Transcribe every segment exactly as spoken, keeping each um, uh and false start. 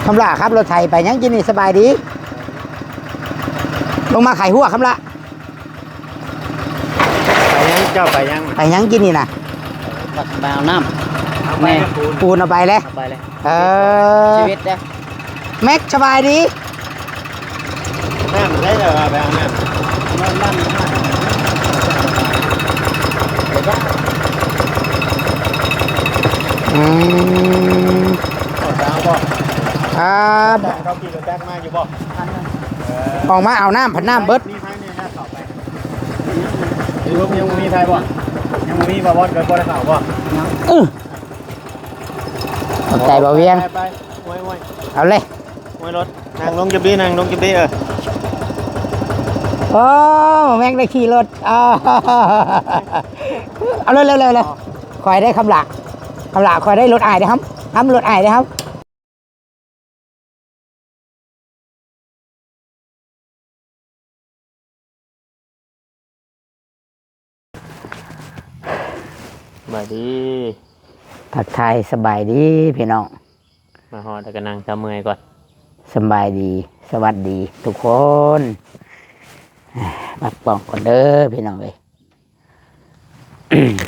คำหล่าครับ รถไถไปยังกินนี่ สบายดี ลงมาไขหัวคำหล่า ไปยัง เจ้าไปยัง ไปยังกินนี่นะ ไปเอาน้ำ เอาไป แม่ นะปูน ปูนเอาไปเลย เอาไปเลย เออ ชีวิตนะ แม็ก สบายดี น้ำได้เลยว่าไปเอาน้ำ น้ำ น้ำ น้ำ เดี๋ยวก็ อืม เอาเช้าบ่ ครับ เขาขี่รถจักรมาอยู่บ่ ออกมาเอาน้ำ ผัดน้ำเบิด มีไฟเนี่ยนะ เข้าไป ยังบ่มีไฟบ่ ยังบ่มีบ่ บ่ได้เข้าบ่ อื้อ ขอบใจบ่าวเวียง ไป ไป โอ้ย โอ้ย เอาเลย โอ้ย รถ นั่งลงจับดี นั่งลงจับดี เออ โอ้ แม็กได้ขี่รถ อ๋อ เอาเลย เลย เลย เลย คอยได้คำหละ คำหละ คอยได้รถอ้ายได้ครับ น้ำรถอ้ายได้ครับ สบายดี ทักทายสบายดีพี่น้อง มาฮอดแล้วก็นั่งซะเมื่อยก่อน สบายดี สวัสดีทุกคน พักผ่อนก่อนเด้อพี่น้องเอ้ย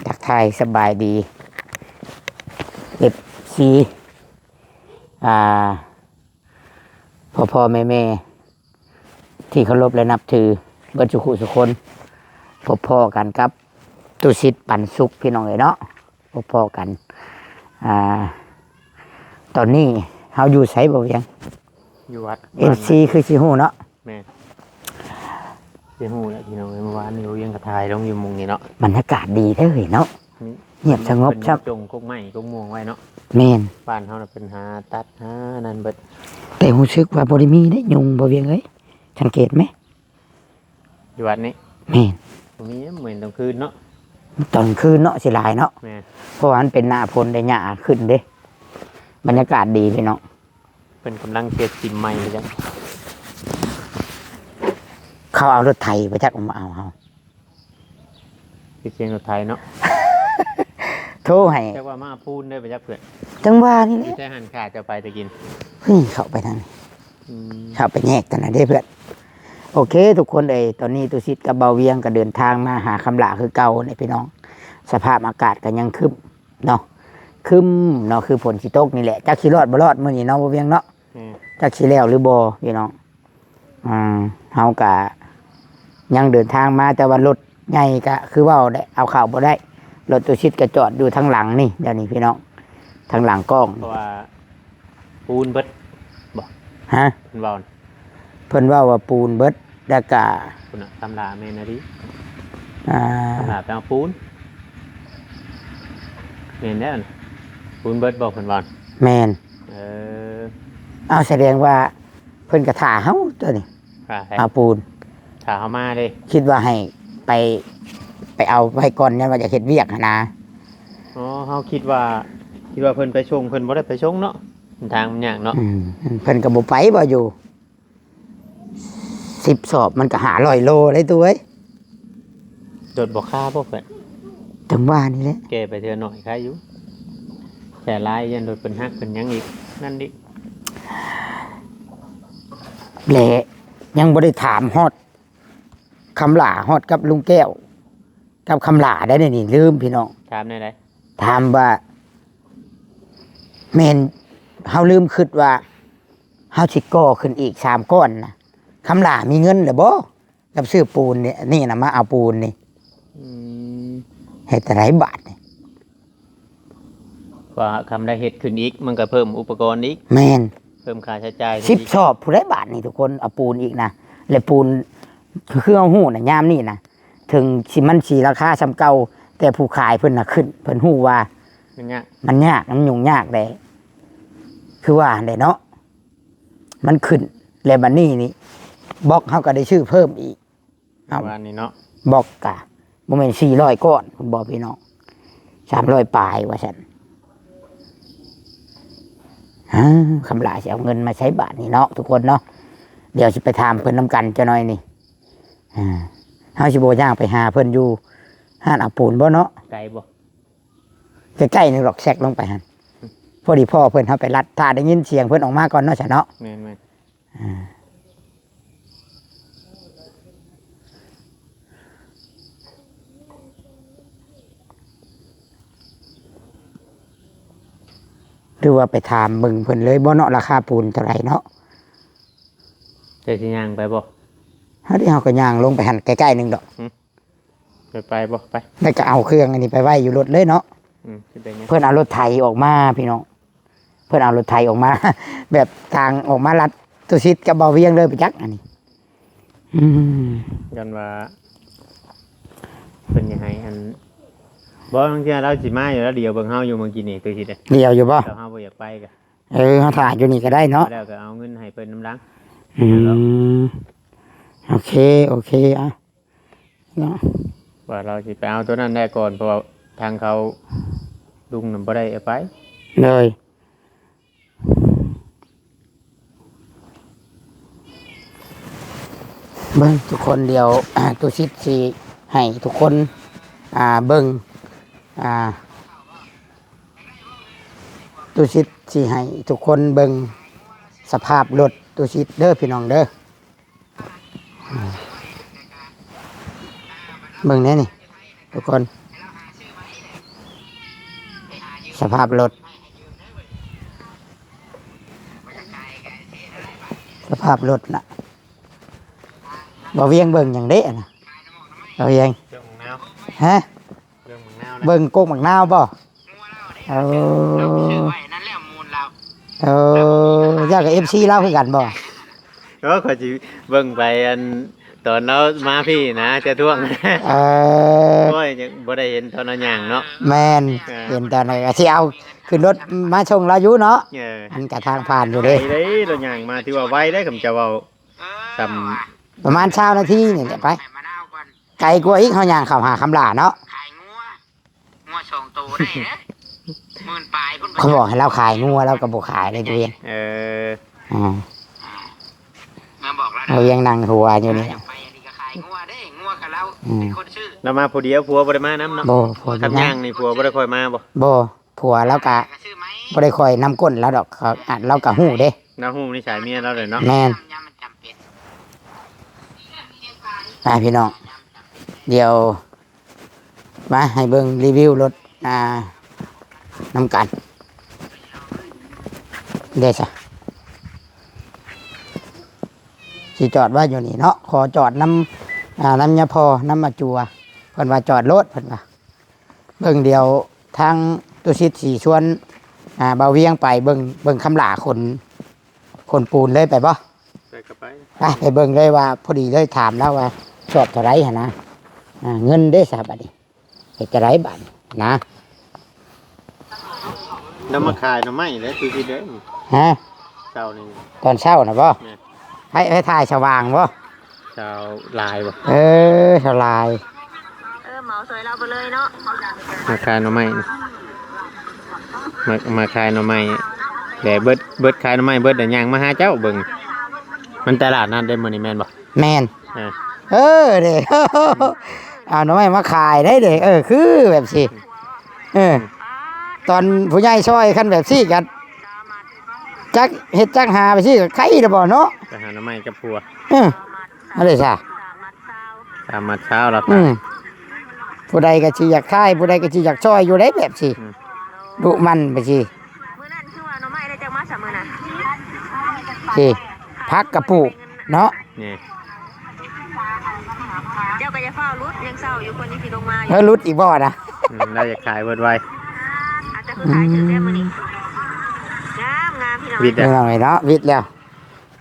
ทักทายสบายดี เอฟซี อ่า พ่อพ่อแม่แม่ ที่เคารพและนับถือ เบิดสุขุสุคน พบพ้อกันกับ ตุสิทธิ์ปันสุข พี่น้องเอ้ยเนาะ พบพ้อกัน อ่า ตอนนี้เฮาอยู่ไสบ่เวียง อยู่วัด เอฟซี คือสิฮู้เนาะ แม่น สิฮู้แหละพี่น้องเอ้ย เมื่อวานนี้เวียงก็ถ่ายลงอยู่หม่องนี้เนาะ บรรยากาศดีเด้อเนาะ นี่ เงียบสงบ เพิ่น ครับ จงกกไม้กกม่วงไว้เนาะ แม่น บ้านเฮาน่ะเพิ่นหาตัดหานั่นเบิด แต่รู้สึกว่าบ่ได้มีเด้ยุงบ่เวียงเอ้ย สังเกตไหม อยู่วัดนี้ แม่น บ่มี เหมือนตอนคืนเนาะ ตอนคืนเนาะสิหลายเนาะ แม่น เพราะว่ามันเป็นหน้าฝนได้หญ้าขึ้นเด้ บรรยากาศดีพี่น้อง เพิ่นกำลังเก็บสิมใหม่ไปจ้ะ เขาเอารถไถไปจักมาเอาเฮา คือเสียงรถไถเนาะ โทรให้ จักว่ามาเอาปูนได้ไปจักเพื่อน จังว่านี่แหละ อยู่แต่หันขาจะไปตะกิน เฮ้ย เข้าไปทางนี้ อืม เข้าไปแยกกันนะเด้เพื่อน โอเค ทุกคนเอ้ย ตอนนี้ตุสิทธิ์กับบ่าวเวียงก็เดินทางมาหาคำหล่าคือเก่าเนี่ยพี่น้อง สภาพอากาศก็ยังครึ้มเนาะ ครึ้มเนาะ คือฝนสิตกนี่แหละ จักสิรอดบ่รอดมื้อนี้เนาะ บ่าวเวียงเนาะ อืม จักสิแล้วหรือบ่พี่น้อง อ่า เฮากะยังเดินทางมา แต่ว่ารถใหญ่กะคือเว้าได้ เอาเข้าบ่ได้ รถตุสิทธิ์ก็จอดอยู่ทางหลังนี่ เดี๋ยวนี้พี่น้อง ทางหลังกล้อง เพราะว่าปูนเบิดบ่ ฮะ เพิ่นเว้าน่ะ เพิ่นเว้าว่าปูนเบิด แล้วกะ คุณน่ะ ตำราแม่นอะดิ อ่า ตำราแปลว่าปูน แม่นแล้วน่ะ ปูนเบิดบ่เพิ่นเว้าน่ะ แม่น เออ เอาแสดงว่า เพิ่นก็ถ่าเฮาตัวนี้ ถ่าใคร เอาปูน ถ่าเฮามาเด้ คิดว่าให้ไป ไปเอาไว้ก่อน ย้อนว่าอยากเฮ็ดเวียกหั้นนะ อ๋อ เฮาคิดว่า คิดว่าเพิ่นไปส่ง เพิ่นบ่ได้ไปส่งเนาะ ทางมันยากเนาะ อืม เพิ่นก็บ่ไปบ่อยู่ สิบสอบมันก็ห้าร้อยโลเลยตัวเอ้ย รถบ่คาบ่เพิ่น จังว่านี่แหละ แกไปเทื่อน้อยคาอยู่ แค่หลายย่านรถเพิ่นหักเพิ่นหยังอีก นั่นอีก และยังบ่ได้ถามฮอดคำหล่า ฮอดกับลุงแก้ว กับคำหล่าได้นี่ ลืมพี่น้อง ถามแนวใด ถามว่า แม่น เฮาลืมคิดว่า เฮาสิก่อขึ้นอีกสามก้อนนะ คำหล่ามีเงินหรือบ่ กับซื้อปูนเนี่ย นี่นะ มาเอาปูนนี่ อืม เฮ็ดอะไรบาทนี่ ว่าคำได้เฮ็ดขึ้นอีก มันก็เพิ่มอุปกรณ์อีก แม่น เพิ่มค่าใช้จ่ายขึ้นอีก สิบสอบผู้ใดบาทนี่ทุกคน เอาปูนอีกนะ และปูน คือเอาฮู้นะ ยามนี้นะ ถึงสิมันสิราคาส่ำเก่า แต่ผู้ขายเพิ่นน่ะขึ้น เพิ่นฮู้ว่า มันยาก มันยาก มันยุ่งยากแหละ คือว่าหั่นแหละเนาะ มันขึ้น แล้วบัดนี้นี่ บล็อกเฮาก็ได้ซื้อเพิ่มอีก เอ้า วันนี้เนาะ บล็อกกะบ่แม่นสี่ร้อยก้อน คุณบอกพี่น้อง สามร้อยปลายว่าซั่น อ้า คำหล่าสิเอาเงินมาใช้บาทนี่เนาะ ทุกคนเนาะ เดี๋ยวสิไปถามเพิ่นนำกันจักหน่อยนี่ อ่า เฮาสิบ่ย่างไปหาเพิ่นอยู่ ร้านเอาปูนบ่เนาะ ไกลบ่ ใกล้ๆ นึงดอกแซกลงไปหั่น พอดีพ่อเพิ่น เฮาไปลัด ถ้าได้ยินเสียงเพิ่นออกมาก่อนเนาะ ซะเนาะ แม่นๆ อ่า หรือว่าไปถามเบิ่งเพิ่นเลยบ่เนาะ ราคาปูนเท่าใดเนาะ เจ้าสิย่างไปบ่ เฮาเด้ เฮาก็ย่างลงไปหั่นใกล้ๆ หนึ่งดอก หึ ไป ไปบ่ ไป แล้วก็เอาเครื่องอันนี้ไปไว้อยู่รถเลยเนาะ อืม สิไปไง เพิ่นเอารถไถออกมาพี่น้อง เพิ่นเอารถไถออกมา แบบทางออกมาลัด ตุสิทธิ์กับบ่าวเวียงเลยไปจักอันนี้ อืม กันว่า เพิ่นอยากให้อัน บ่ บางเทื่อเราสิมาอยู่แล้ว เดี๋ยวเบิ่งเฮาอยู่เมื่อกี้นี่ ตุสิทธิ์เด้ เดี๋ยวอยู่บ่ แต่เฮาบ่อยากไปกะ เออ เฮาถ่ายอยู่นี่ก็ได้เนาะ แล้วก็เอาเงินให้เพิ่นนำหลัง อืม โอเค โอเค อ่ะ เนาะ ว่าเราสิไปเอาตัวนั้นได้ก่อน เพราะว่าทางเขาลุงน่ะบ่ได้เอาไป เลย เบิ่งทุกคน เดี๋ยว อ่า ตุสิทธิ์สิให้ทุกคน อ่า เบิ่ง อ่า ตุสิทธิ์สิให้ทุกคนเบิ่งสภาพรถตุสิทธิ์เด้อพี่น้องเด้อ เบิ่งแหน่นี่ทุกคน สภาพรถ สภาพรถน่ะ บ่าวเวียงเบิ่งหยังเด้น่ะ บ่าวเวียง เบิ่งหมากนาว ฮะ เบิ่งหมากนาวนะ เบิ่งกกหมากนาวบ่ เออ เออ เจ้ากับ เอฟซี ลาวคือกันบ่ เออ ข้อยสิเบิ่งไปอันตอนเรามาพี้นะ จะท่วง เออ โอ้ย ยังบ่ได้เห็นตอนเราย่างเนาะ แม่น เออ เห็นตอนไหนก็สิเอาขึ้นรถมาส่งเราอยู่เนาะ เออ อันกะทางผ่านอยู่เด้ ไกลเด้ เราย่างมาถือว่าไวเด้ คำจะเว้า ส่ำ ประมาณซาวนาทีนี่แหละไป ไกลกว่าอีก เฮาย่างเข้าหาคำหล่าเนาะ ขายงัว งัวสองตัวได้เด้ หมื่นปลายพุ่น เขาบอกให้เราขายงัว เราก็บ่ขายเลยตัวเอง เออ อ่า มาบอกแล้วนะ เรายังนั่งหัวอยู่นี่ ไปอันนี้ก็ขายงัวเด้ งัวกับเรา อืม เป็นคนซื้อ เรามาผู้เดียว ผัวบ่ได้มานำเนาะ บ่ ผัว คันย่างนี่ผัวบ่ได้ค่อยมาบ่ บ่ ผัวเราก็ ก็ซื้อไหม บ่ได้ค่อยนำก้นเราดอก เขา อ่ะ เราก็ฮู้เด้ เราฮู้นิสัยเมียเราเลยเนาะ แม่น ยามมันจำเป็น ไปพี่น้อง เดี๋ยว มาให้เบิ่งรีวิวรถ อ่า นำกัน เด้ซะ สิจอดไว้อยู่นี่เนาะ ขอจอดนำ อ่า นำยาพอ นำมาจัว เพิ่นว่าจอดรถ เพิ่นว่า เบิ่งเดี๋ยวทางตุสิทธิ์สิชวน อ่า บ่าวเวียงไปเบิ่ง เบิ่งคำหล่าขน ขนปูนเลยไปบ่ ไปก็ไป ไป ไปเบิ่งเลยว่า พอดีเลยถามแล้วว่า สอบเท่าไหร่หั่นนะ อ่า เงินเด้ซะบัดนี้ เฮ็ดจะได้บัดนี้นะ นำมาขายหน่อไม้แล้ว คือสิเด้อ ฮะ เช้านี่ ตอนเช้าน่ะบ่ แม่น ให้ ให้ถ่ายสว่างบ่ เช้าลายบ่ เออ เช้าลาย เออ เหมาซอยเราไปเลยเนาะ มาขายหน่อไม้นี่ มา มาขายหน่อไม้ แต่เบิด เบิดขายหน่อไม้เบิด แต่ย่างมาหาเจ้าเบิ่ง มันตลาดนัดได้มื้อนี้แม่นบ่ แม่น เออ เออเด้ เอาหน่อไม้มาขายได้เด้ เออ คือแบบสิ เออ ตอนผู้ใหญ่ซอยคันแบบสิกัด จักเฮ็ดจักหาไปสิก็ไคแล้วบ่เนาะ ไปหาหน่อไม้กับผัว เออ เอาเลยซะ สามมัดเช้าแล้ว อืม ผู้ใดก็สิอยากขาย ผู้ใดก็สิอยากซอยอยู่ได้แบบสิ อืม ดุมันไปสิ มื้อนั้นคือว่าหน่อไม้ได้จักมาสามมื้อน่ะ สิ ผักกะปลูกเนาะ นี่ เจ้าก็อย่าฟ้าวหลุด ยังเช้าอยู่ คนนี้สิลงมาอยู่ เฮ้ย หลุดอีกบ่นะ อืม เราอยากขายเบิดไว อาจจะคือขายถือแค่มื้อนี้ งามงามพี่น้อง วิทย์ พี่น้องเอ้ยเนาะ วิทย์แล้ว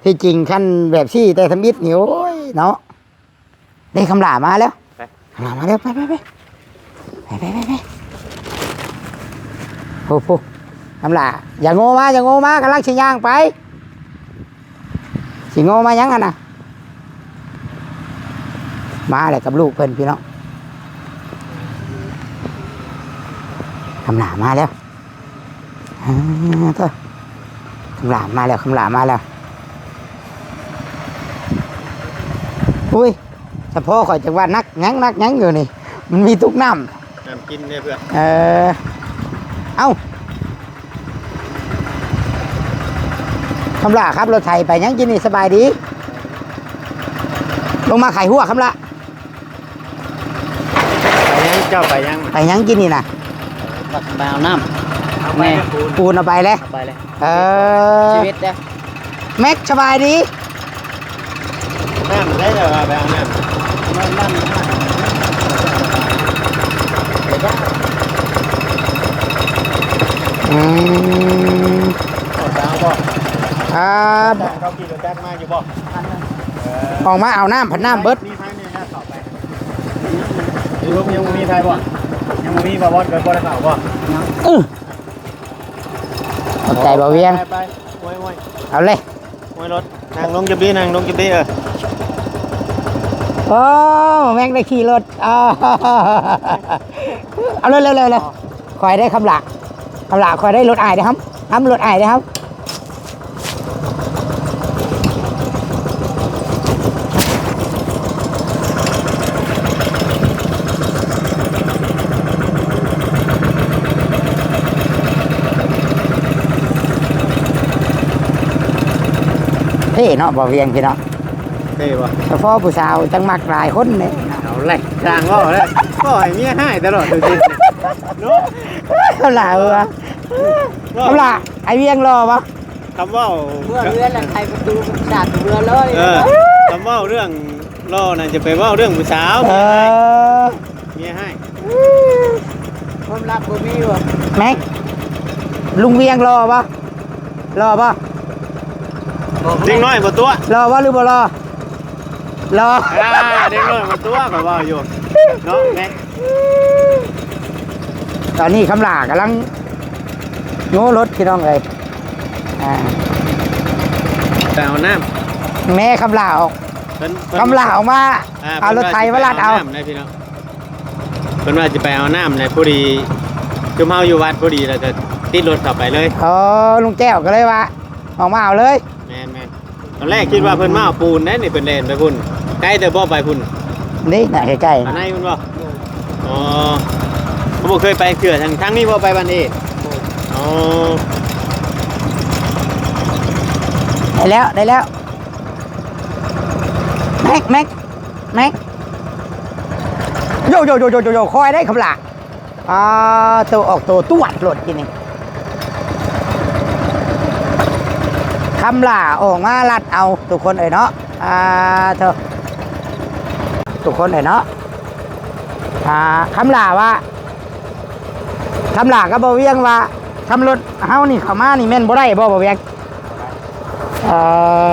ที่จริงคันแบบสิแต่ทำอิฐนี่ โอ้ย เนาะ นี่คำหล่ามาแล้ว ไป คำหล่ามาแล้ว ไป ไป ไป ไป ไป ไป ไป โอ้โห คำหล่า อย่าโง่มา อย่าโง่มา กำลังสิย่างไป สิโง่มาหยังหั่นน่ะ มาแล้วกับลูกเพิ่นพี่น้อง คำหล่ามาแล้ว อ่า เด้อ คำหล่ามาแล้ว คำหล่ามาแล้ว อุ้ย เฉพาะข่อยจังว่านักหยัง นักหยังอยู่นี่ มันมีตุ๊กน้ำ น้ำกินเนี่ยเพื่อน เออ เอ้า คำหล่าครับ รถไถไปยังกินนี่ สบายดี ลงมาขายหัวคำหล่า ไปยัง เจ้าไปยัง ไปยังกินนี่นะ ไปเอาน้ำ เอาไป แม่ ปูน ปูนเอาไปเลย เอาไปเลย เออ ชีวิตเด้อ แม็ก สบายดี น้ำได้เลยว่าไปเอาน้ำ น้ำ น้ำ น้ำ อืม เอาไปเอาบ่ ครับ เขาขี่รถจักรมาอยู่บ่ ออกมาเอาน้ำ ผัดน้ำเบิด มีไฟเนี่ยนะ เข้าไป อยู่ยังบ่มีไฟบ่ ยังบ่มีบ่ บอสเกิดบ่ได้เข้าบ่ อื้อ ขอบใจบ่าวเวียง ไป ไป โอ้ย โอ้ย เอาเลย โอ้ย รถ นั่งลงจับดี นั่งลงจับดี เออ โอ้ แม็กได้ขี่รถ อ๋อ เอาเลย เร็วๆ เลย คอยได้คำหล่า คำหล่า คอยได้รถอ้ายได้ครับ ครับ รถอ้ายได้ครับ เท่เนาะ บ่าวเวียงพี่เนาะ เท่บ่ เฉพาะผู้สาวจังมักหลายคนเนี่ย เอาเลย จ้างเว้าเลย ก็ให้เมียให้ตลอดทุกทีเนาะ เอาล่ะ เอาล่ะ ไอ้เวียงรอบ่ คำเว้า เมื่อเฮือนละไขประตูสาดเฮือนเลย เออ คำเว้าเรื่องหล่อน่ะจะไปเว้าเรื่องผู้สาว เออ เมียให้ ความลับบ่มีบ่ แม็ก ลุงเวียงหล่อบ่ หล่อบ่ เด็กน้อยบ่ตัว หล่อบ่หรือบ่หล่อ หล่อ อ่า เด็กน้อยบ่ตัว ข้อยเว้าอยู่ เนาะแม็ก ตอนนี้คำหล่ากำลังโง่รถพี่น้องเอ้ย อ่า ไปเอาน้ำ แม่คำหล่าออก เพิ่น เพิ่น คำหล่าออกมา อ่า เอารถไถมาลัดเอา เพิ่นว่าสิไปเอาน้ำนะพี่น้อง เพิ่นว่าสิไปเอาน้ำนะ พอดีจุ่มเฮาอยู่วัดพอดี แล้วก็ติดรถเข้าไปเลย อ๋อ ลุงแก้วก็เลยว่า ออกมาเอาเลย แม่นๆ ตอนแรกคิดว่าเพิ่นมาเอาปูนนะนี่ เพิ่นแล่นไปพุ่น ไกลแต่บ่ไปพุ่น นี่น่ะใกล้ๆ อันไหนมันบ่ อ๋อ ผมบ่เคยไปเทื่อ ทาง ทางนี้บ่ ไปบ้านเอก อ๋อ ได้แล้ว ได้แล้ว แม็ก แม็ก แม็ก โย โย โย โย โย โย คอยได้คำหล่า อ่า ตัวออกตัวตวดโลดกินนี่ คำหล่าออกมาลัดเอาทุกคนเอ้ยเนาะ อ่า เถอะ ทุกคนเอ้ยเนาะ อ่า คำหล่าว่า คำหล่ากับบ่าวเวียงว่า คำรถเฮานี่เข้ามานี่แม่นบ่ได้บ่ บ่าวเวียง เอ่อ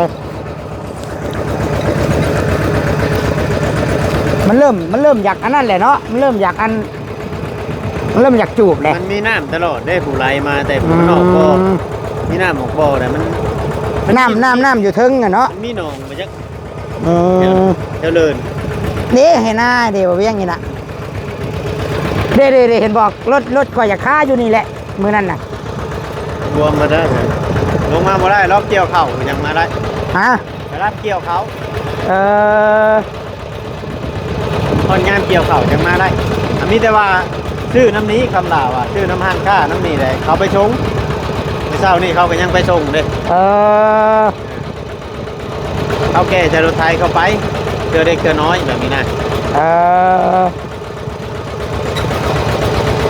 มันเริ่ม มันเริ่มอยากอันนั้นแหละเนาะ มันเริ่มอยากอัน มันเริ่มอยากจูบแหละ มันมีน้ำตลอดเด้ ผู้ไหลมาแต่ผู้นอกบ่ อืม มีน้ำออกบ่ แต่มัน น้ำ น้ำ น้ำอยู่เทิงน่ะเนาะ มันมีหนองมาจาก อืม เจริญ นี่เห็นหน้าเดี๋ยวเวียงนี่นะ เด้เด้เด้ เห็นบอกรถ รถข่อยอยากคาอยู่นี่แหละ มื้อนั้นน่ะ รวมมาได้เลย ลงมาบ่ได้ รอบเกี่ยวข้าวยังมาได้ ฮะ ไปรับเกี่ยวข้าว เออ คนงานเกี่ยวข้าวยังมาได้ อันนี้แต่ว่าซื้อน้ำนี้คำหล่าว่ะ ซื้อน้ำห้างค่าน้ำนี้เลย เขาไปชง เมื่อเช้านี่เขาก็ยังไปชงเด้ เออ เขาแก่จะรถไถเข้าไป เทื่อเล็กเทื่อน้อยแบบนี้นะ เออ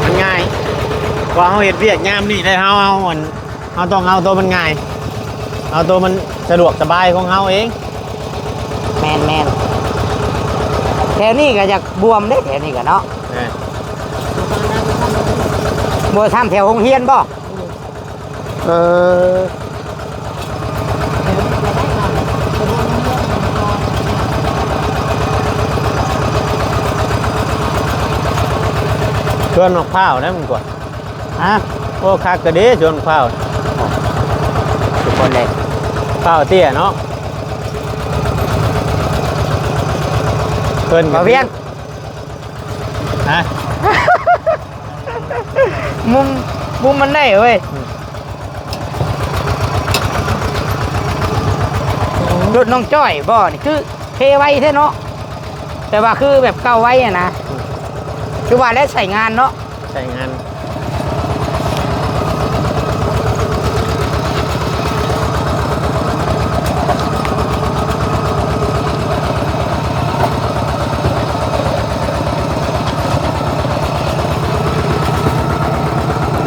มันง่าย ว่าเขาเฮ็ดเวียกยามนี่ได้ เขาเอาอัน เขาต้องเอาตัวมันง่าย เอาตัวมันสะดวกสบายของเขาเอง แม่นๆ แถวนี้ก็อยากบวมเด้ แถวนี้ก็เนาะ เออ บ่ซ้ำแถวโรงเรียนบ่ เออ สวนมะพร้าวนะมึงกว่า ฮะ โอ้ คักกะเด้สวนมะพร้าว ทุกคนเลย พร้าวเตี้ยเนาะ เพิ่นก็ บ่าวเวียง ฮะ มุม มุมมันได้เว้ย อืม รถน้องจ้อยบ่นี่ คือเทไวแท้เนาะ แต่ว่าคือแบบเก่าไวอะนะ อืม คือว่าแล้วใช้งานเนาะ ใช้งาน เ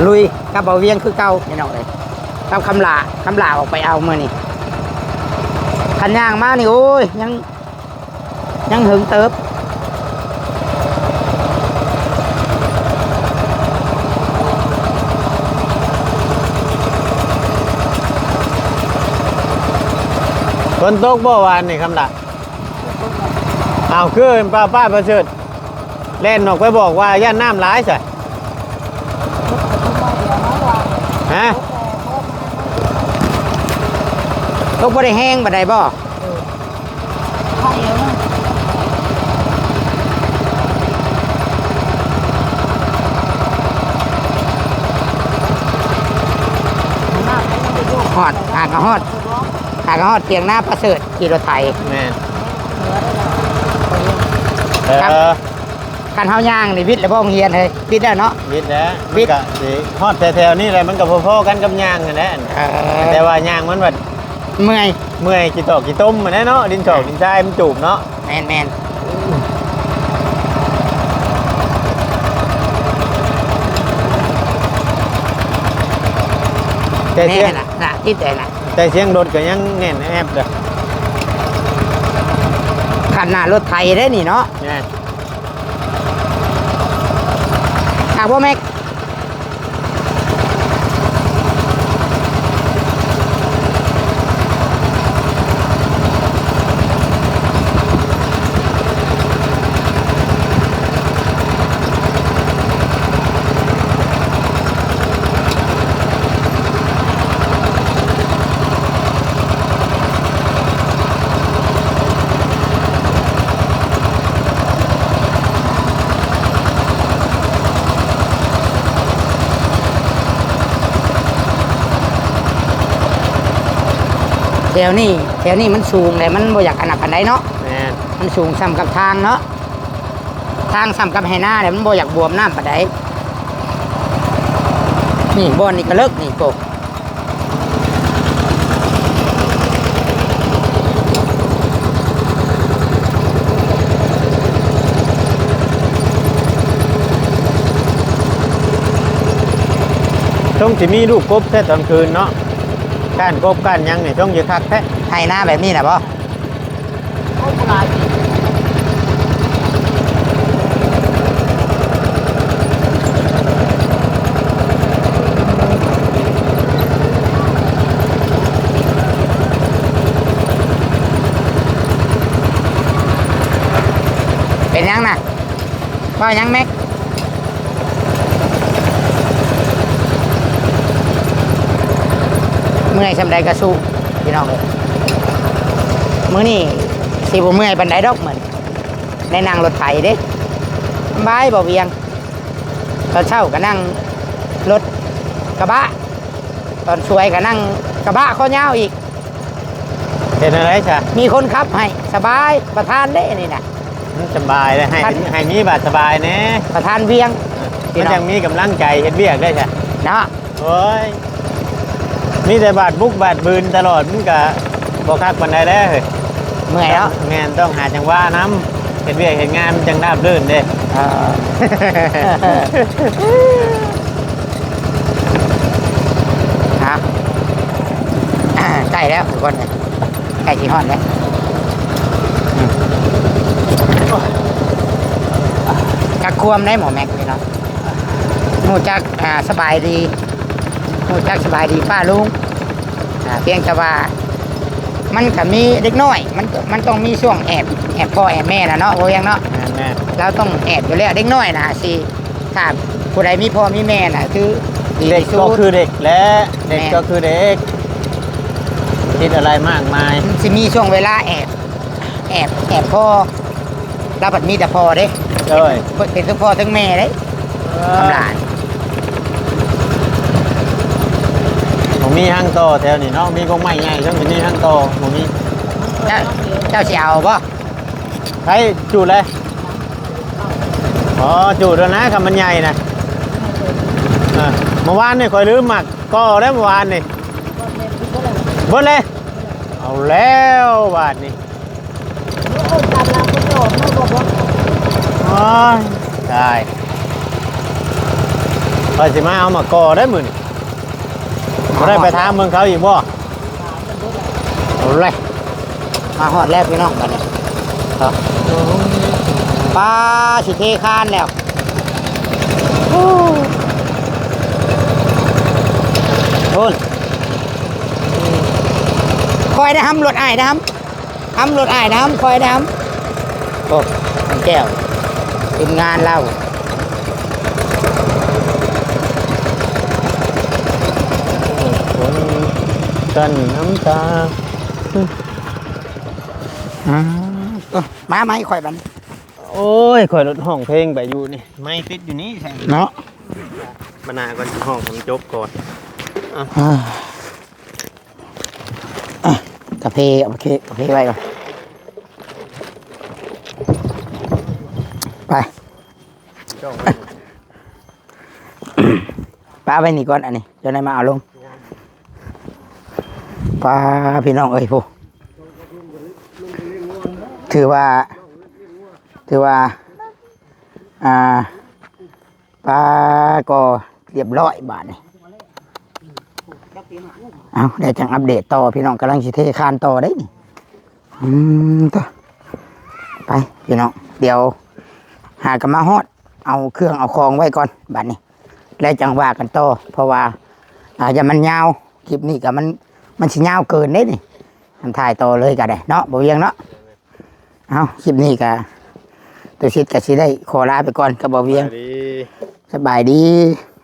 ลุยกับบ่าวเวียงคือเก่าพี่น้องเอ้ย กับคำหลา คำหลาออกไปเอามื้อนี้ คันย่างมานี่ โอ้ย ยัง ยังเหิงเติบ ฝนตกบ่วานนี่ คำหลา อ้าว คือป้า ป้าประเสริฐ แล่นออกไปบอกว่าย่านน้ำหลายซะ ฮะ ตกบ่ได้แฮงปานใดบ่ ฮอด หากะฮอด หากะฮอดเถียงนาประเสริฐ ขี่รถไถ แม่น เออ ครับ คันเฮาย่างนี่วิทย์แล้วบ่โรงเรียนเฮ้ย วิทย์แล้วเนาะ วิทย์แล้ว วิทย์ มันก็สิฮอดแถวๆนี่แหละ มันก็พอๆกันกับย่างนั่นแหละ เออ แต่ว่าย่างมันแบบ เมื่อย เมื่อย ขี้ตอกขี้ต้มหั้นแหละเนาะ ดินชอกดินทรายมันจูบเนาะ แม่นๆ แต่เสียง แน่นน่ะ น่ะ ติดแต่น่ะ แต่เสียงรถก็ยังแน่นแอบเด้อ คันหน้ารถไถเด้นี่เนาะ แน่น อ่ะ พวกแม็ก แถวนี้ แถวนี้มันสูงเลย มันบ่อยากอันนั้นปานใดเนาะ แม่น มันสูงส่ำกับทางเนาะ ทางส่ำกับไฮนาเนี่ยมันบ่อยากบวมน้ำปานใด นี่บ่อนนี่ก็เลิกนี่โก ช่วงที่มีลูกกบแท้ตอนคืนเนาะ ก้านกบก้านหยังเนี่ยช่วงอยู่คักแท้ ไฮนาแบบนี้นะบ่ เป็นหยังน่ะ ว่าหยังแม็ก เมื่อยส่ำใดก็สู้ พี่น้องเอ้ย มื้อนี้สิบ่เมื่อยปานใดดอกมื้อนี้ ได้นั่งรถไถเด้ สำบายบ่เวียง ตอนเช้าก็นั่งรถกระบะ ตอนสวยก็นั่งกระบะคอยาวอีก เป็นอะไรซะ มีคนขับให้สบาย ประธานเด้นี่นะ มันสบายเลย ให้ ท่าน ให้มีบาดสบายแน่ ประธานเวียง เออ พี่น้อง มันยังมีกำลังใจเฮ็ดเวียกได้ซะ เนาะ โอ้ย มีแต่บาดบุกบาดบืนตลอด มันก็บ่คักปานใดแล้วเฮ้ย เมื่อยแล้ว แม่น ต้องหาจังหวะนำ เฮ็ดเวียกเฮ็ดงานมันจังราบรื่นเด้ เออ ครับ อ่า ใกล้แล้วทุกคนเลย ใกล้สิฮอดแล้ว อืม จักความได้หมอแม็กนี่เนาะ ฮู้จัก อ่า สบายดี ฮู้จักสบายดีป้าลุง อ่า เพียงแต่ว่า มันก็มีเด็กน้อย มัน มันต้องมีช่วงแอบ แอบพ่อแอบแม่น่ะเนาะ บ่เวียงเนาะ แม่นๆ เราต้องแอบอยู่แล้ว เด็กน้อยน่ะสิ ถ้าผู้ใดมีพ่อมีแม่น่ะ คือดี เด็ก ที่สุด ก็คือเด็กแหละ เด็ก แม่น ก็คือเด็ก คิดอะไรมากมาย มันสิมีช่วงเวลาแอบ แอบ แอบพ่อ เราบัดมีแต่พ่อเด้ โดย เป็นทั้งพ่อทั้งแม่เด้ เออ ทำหลาน บ่มีฮังต่อแถวนี้เนาะ มีกงไม้ใหญ่ ต้องสิมีฮังต่อ บ่มี เจ้า เจ้าสิเอาบ่ ไผจูดเลย อ๋อ จูดแล้วนะ คันมันใหญ่นะ อ่า เมื่อวานนี่ข้อยลืมหมากก่อแล้วเมื่อวานนี่ เบิดเลย เอาแล้วบาดนี้ โอ้ย ตาย ตาย ข้อยสิมาเอาหมากกอได้มื้อนี้ บ่ได้ไปถามเมืองเขาอีกบ่ เอาเลย มาฮอดแล้วพี่น้องบัดนี้ ครับ ป้าสิเทคานแล้ว โอ้ โอ้ย คอยได้ห้ำรถอ้ายนะห้ำ ห้ำรถอ้ายนะห้ำ คอยได้ห้ำ โอ้ แก้ว เป็นงานเล่า คนกันน้ำตา อ่า เอ้อ มาไหมข่อยบัดนี้ โอ้ย ข่อยรถห้องเพลงไปอยู่นี่ ไม่ติดอยู่นี่แท้ เนาะ บรรณาก่อน ห้องผมจบก่อน อ่ะ อ่า อ่ะ กาแฟ โอเค กาแฟไว้ก่อน ไป ป้าไว้นี่ก่อน อันนี้ เจ้านายมาเอาลง ป้า พี่น้องเอ้ย ผู้ ถือว่า ถือว่า อ่า ป้าก็เรียบร้อยบาดนี้ เอา เดี๋ยวจังอัปเดตต่อ พี่น้องกำลังสิเทคานต่อได้นี่ อืม ต่อ ไป พี่น้อง เดี๋ยว หากนมาฮอด เอาเครื่องเอาของไว้ก่อน บาดนี้ แล้วจังว่ากันต่อ เพราะว่า อ่า อย่ามันยาว คลิปนี้ก็มัน มันสิยาวเกินเด้นี่ มันถ่ายต่อเลยก็ได้เนาะ บ่เวียงเนาะ เอา คลิปนี้ก็ ตุสิทธิ์ก็สิได้ขอลาไปก่อนกับบ่เวียง สบายดี สบายดี